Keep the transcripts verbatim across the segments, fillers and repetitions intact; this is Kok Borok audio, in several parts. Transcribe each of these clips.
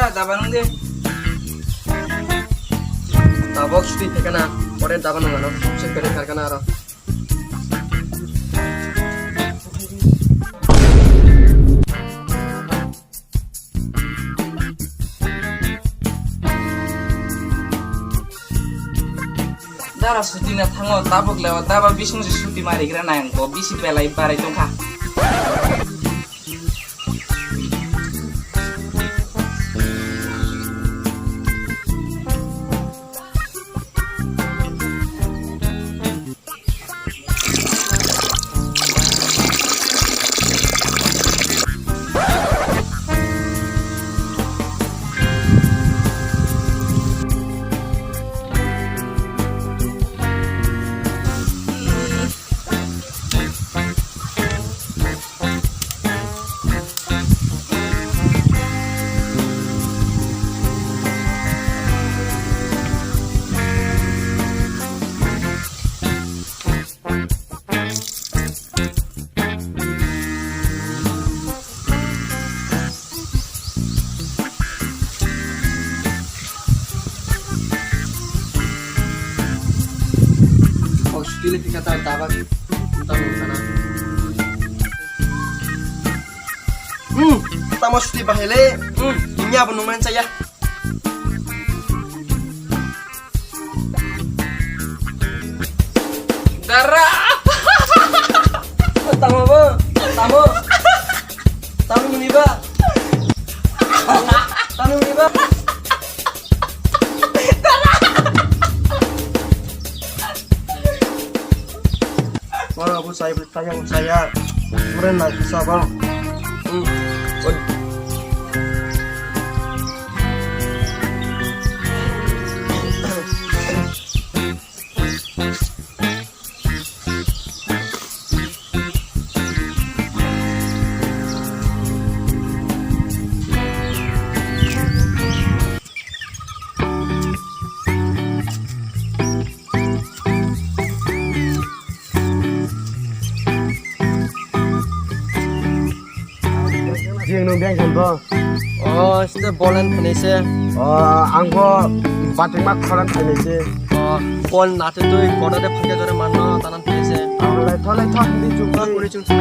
Daba nung de. Tabok suti phekana, pore daba nung ano, se pere karkana aro. Dara suti na thango, tabok lewa daba bising se suti marigra nang ko, bisi belai barai tongkha. Oh, suti le pika ta tabak. Tamo sana. Hmm, tamo suti bahele. Hmm, ini apa numen saya? Dara. Tamo bo, tamo. Tamo ni ba. Tamo ni ba. Ora bu sai. Sayang saya, meren lagi sabang. Hmm. Jing nung beng khan bo. Oh, sida bolen phainai se. Oh, ang bo batik ma kholan phainai se. Oh, bol nate tui koda de phage jore manno tanan phainai se. Ang lai tho lai tho di chung. Tho kuri chung chung.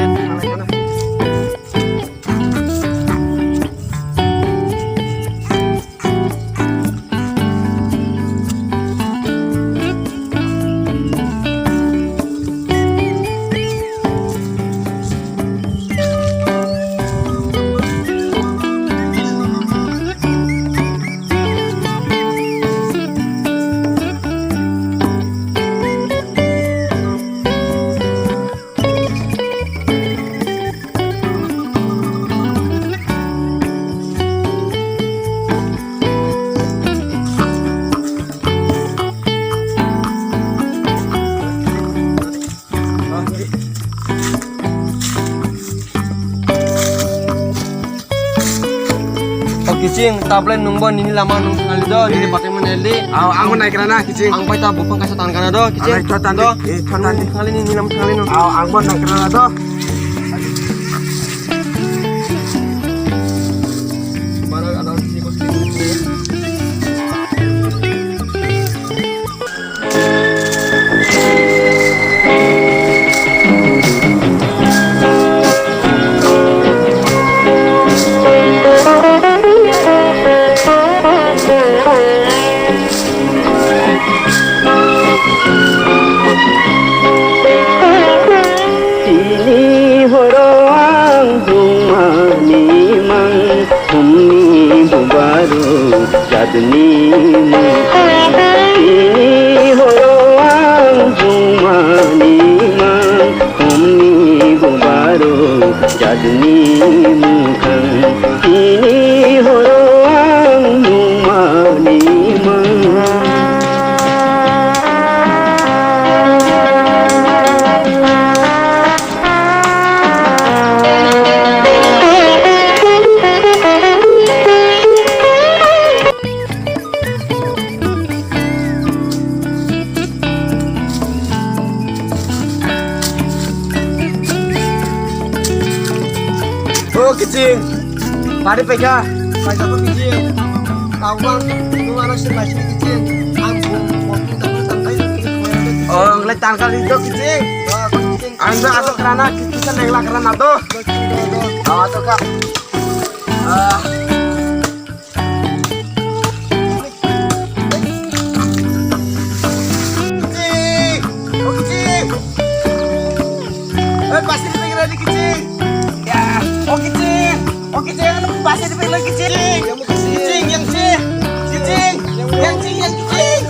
O kiching, tablet nungbo nini lama nung thangali do, nini batai mani li. Aw, ang bo naikrana kiching. Ang bai ta buphang kaisa tan kana do, kiching. Ang thot tan do. Eh, thot tan di. Thangali nini lama thangali nung. Aw, ang bo naikrana do. Mano ada sini bos. Tini horo ang bumani mang. Humni bubaru jadni mukha. Tini horo ang bumani mang. Humni bubaru jadni mukha. Tini horo ang bumani mang. O kiching, bari paikha, paisa ko kiching. Tawang, nung ano se bai sini kicing. Ang bung, bung, bung, tangkai, tangkai, tangkai. Oh, nglai tangkal itu kicing. Wah, kicing. Ang do ato kerana, kicing lengla kerana do. Kicing, do, do. Oh, ato ka. Ah. Kicing. Oh, kicing. Eh, pasti dipikiran di kicing. Ya, oh, kicing. Oh, kicing, ano pasti dipikiran kicing. Yang mau kicing. Kicing, yang kicing. Kicing. Yang kicing, yang kicing.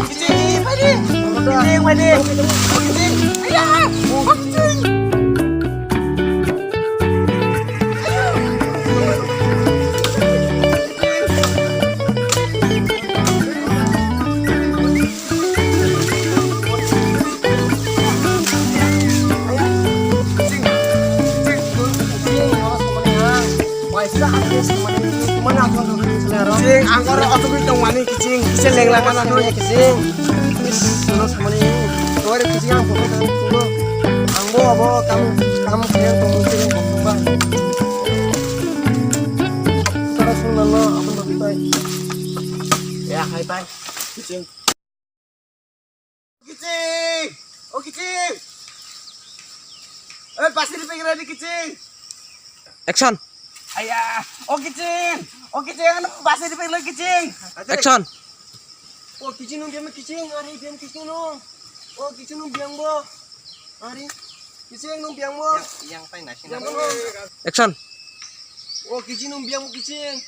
Kicing, pwede. Kicing, pwede. Oh, kicing. Ayah, oh, kicing. Kicing, ang oro otobwi tongmani kicing, kisa lengla kana twi. Kicing. Is, sono samani. Tore kicing ang photo tang tungo. Ang bo abo kam, kam kaya tong kicing photo ba. Tara sunna no, abo no tai. Ya, hai tai. Kicing. Kicing! O kicing! Oi, pasir pegre ni kicing! Action! Aya! O kicing! O kicing, ano pasir pegre kicing! Action! O kicing nung biang kicing, ari biang kicing nung. O kicing nung biang bo. Ari kicing nung biang bo. Yang, yang tai nasi biang bo. Action! O kicing nung biang bo kicing.